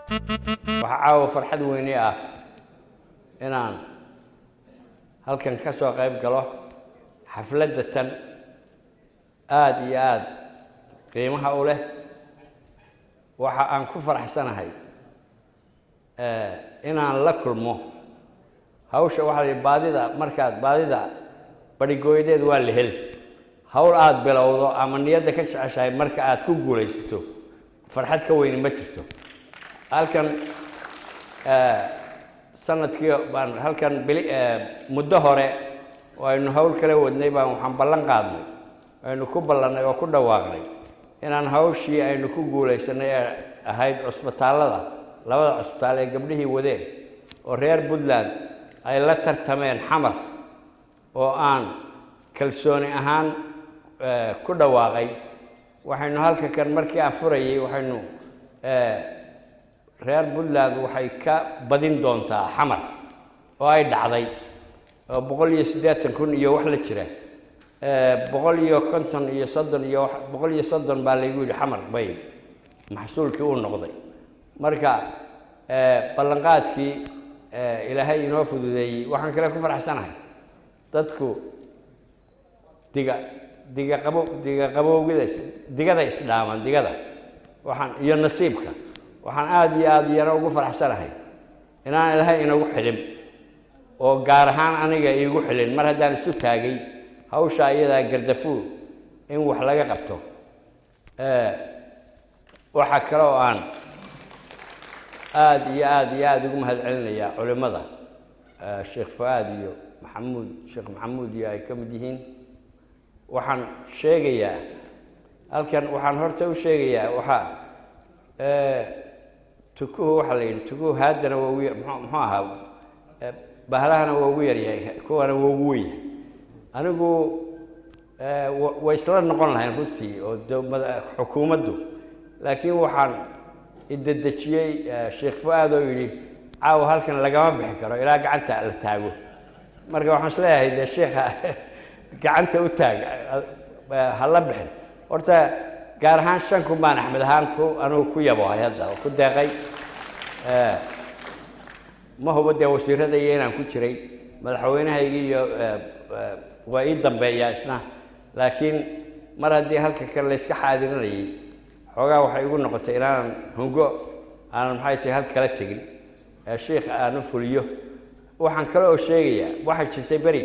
Waxaa caawa farxad weyne ah inaan halkan ka soo qayb galo xafladda tan aada iyo aada qiimaha u leh. Waxa aan ku faraxsanahay inaan la kulmo hawsha. Waxaa la yidhi baadida, markaad baadida badhigooyadeed waa la hel. Hawl aada bilowdo ama niyadda ka jeceshahay, marka aad ku guulaysato, farxad ka weyni ma jirto. Halkan sanadkii baan halkan bili muddo hore oo aynu hawl kala wadnay baan waxaan ballan qaadnay, aynu ku ballannay oo ku dhawaaqnay inaan hawshii aynu ku guulaysanay ee ahayd cusbitaallada, labada cusbitaal ee gabdhihii wadeen oo reer Puntland ay la tartameen Xamar, oo aan kalsooni ahaan ku dhawaaqay. Waxaynu halka kan markii aan furayay, waxaynu reer Puntland waxay ka badin doontaa Xamar, oo ay dhacday oo 180,000 iyo wax la jira, 150 iyo 30 iyo 130 baa laygu yidhi Xamar bay maxsuulkii u noqday. Marka ballanqaadkii Ilaahay inoo fududeeyey. Waxaan kale ku faraxsanahay dadku diga diga qabo, diga qabowgida, digada isdhaaman, digada waxaan iyo nasiibka. Waxaan aada iyo aada iyana ugu faraxsanahay inaan Ilaahay inagu xilin oo gaar ahaan aniga iigu xilin mar haddaan isu taagay hawsha iyadaa Gardafuul in wax laga qabto. Waxaa kale oo aan aada iyo aada iyo aada ugu mahad celinayaa culimada, Sheekh Fu'aad iyo Maxamuud, Sheekh Maxamuud iyo ay ka mid yihiin. Waxaan sheegayaa halkan, waxaan horta u sheegayaa, waxaa tukuhu, waxaa la yidhi tukuhu haadana waa ugu muxuu ahaa, bahlahana waa ugu yaryahay, kuwana waa ugu wenyahay. Anigu way isla noqon lahayn runtii oo xukuumaddu, laakiin waxaan idedejiyey Sheekh Fu'aad oo yidhi caawa halkan lagama bixi karo ilaa gacanta la taago. Marka waxaan isleeyahay dee sheekha gacanta u taag, ha la bixin. Horta gaar ahaan 5,000 baan Axmed ahaan ku anigu ku yaboohay hadda oo ku deeqay. Ma hubo dee wasiirada iyo inaan ku jiray, madaxweynahaygii iyo waa ii dambeeyaa isna, laakiin mar haddii halka kan layska xaadirinayay, xoogaa waxay igu noqotay inaanan hungo aanan maxay tahay halka kala tegin ee shiikh aanu fuliyo. Waxaan kale oo sheegayaa, waxaa jirtay beri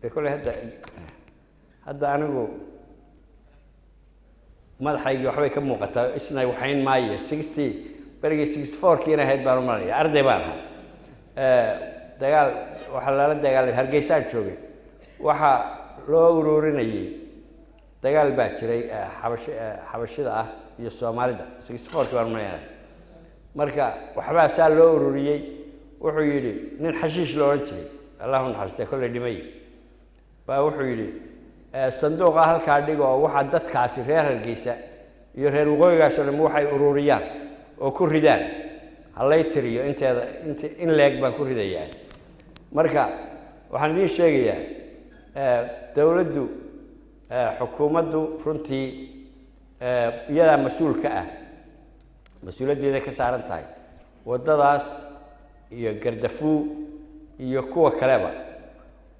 dee kolley hadda anigu madaxaygii waxbay ka muuqataa, isna waxayn maayo. 60 berigii 64-kiina ahayd baan u malanaya, arday baan ahaa. Dagaal waxaa lala dagaalamay, Hargeysaan joogay, waxaa loo ururinayey, dagaal baa jiray xabashida ah iyo Soomaalida, 64-kii baan u malanaya. Marka waxbaa saa loo ururiyey. Wuxuu yidhi nin xashiish la odhan jiray, Allahu naxariistay, kolley dhimay baa, wuxuu yidhi sanduuqa halkaa dhigo oo waxaa dadkaasi reer Hargeysa iyo reer waqooyigaas oo dhan waxay ururiyaan oo ku ridaan halay tiriyo, inteeda int in leeg baan ku ridayaa. Marka waxaan idiin sheegayaa dowladdu, xukuumaddu runtii iyadaa mas-uul ka ah, mas-uuliyaddeeda ka saaran tahay waddadaas iyo Gardafuu iyo kuwa kaleba.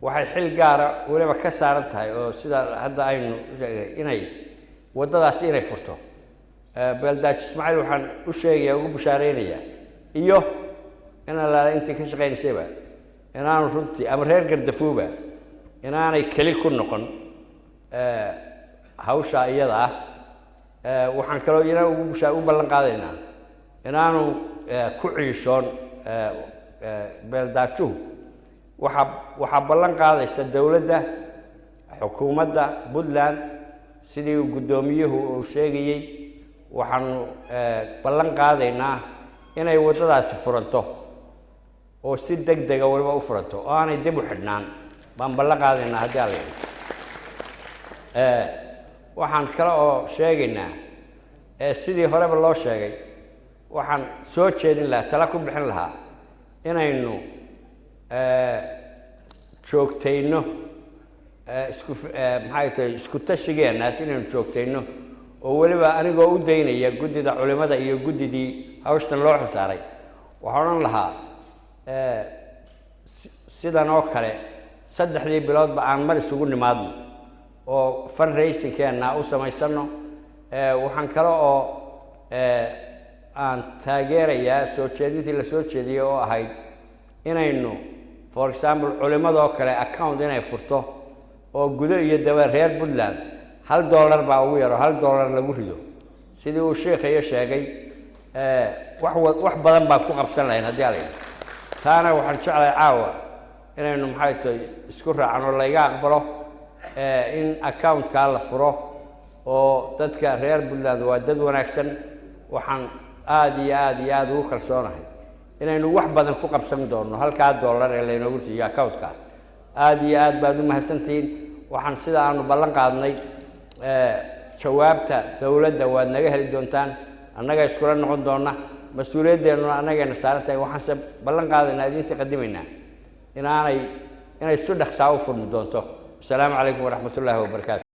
Waxay xil gaara weliba ka saaran tahay oo sida hadda aynu sheegnay inay waddadaas inay furto. Beeldaaji Ismaaciil waxaan u sheegaya, ugu bushaaraynayaa, iyo in allaale intii ka shaqaynaysayba, inaanu runtii ama reer Gardafuuba inaanay keli ku noqon hawshaa iyada ah. Waxaan kaloo iyana ugu bushaa u ballan qaadaynaa inaanu ku ciishoon beeldaajuhu. Waxaa ballan qaadaysa dowladda, xukuumadda Puntland, sidii uu guddoomiyuhu uu sheegayey. Waxaanu ballan qaadaynaa inay waddadaasi furanto oo si deg dega waliba u furanto oo aanay dib u xidhnaan baan ballan qaadaynaa, haddii Alla yidhi. Waxaan kale oo sheegaynaa, sidii horeba loo sheegay, waxaan soo jeedin lahaa, tala ku bixin lahaa inaynu joogtayno isku, maxay tahay, isku tashigeennaas inaynu joogtayno, oo weliba anigoo u daynaya guddida culimada iyo guddidii hawshtan loo xilsaaray, waxaan odhan lahaa sidan oo kale 3dii biloodba aan mar isugu nimaadno oo fundraisingkeenna u samaysano. Waxaan kale oo aan taageerayaa soo jeedintii la soo jeediyey oo ahayd inaynu, for example, culimadoo kale account inay furto oo gudo iyo daba reer Puntland $1 baa ugu yaro, $1 lagu rido, sidii uu sheikhayo sheegay. Wax badan baan ku qabsan lahayn haddii Ala yidhi. Taana waxaan jeclahay caawa inaynu, maxay tahay, isku raacno, layga aqbalo in accountkaa la furo, oo dadka reer Puntland waa dad wanaagsan. Waxaan aada iyo aada iyo aada ugu kalsoonahay inaynu wax badan ku qabsan doonno halkaa dollar ee laynoogu siiyo accountka. Aada iyo aad baad u mahadsantihiin. Waxaan sida aanu ballan qaadnay, jawaabta dowladda waad naga heli doontaan, annaga iskula noqon doona, mas-uuliyaddeenuna annagayna saaran tahay. Waxaanse ballan qaadaynaa, idiinsi qadimaynaa inaanay inay si dhaqsaa u furmi doonto. Asalaamu calaykum waraxmat ullaahi wabarakaatu.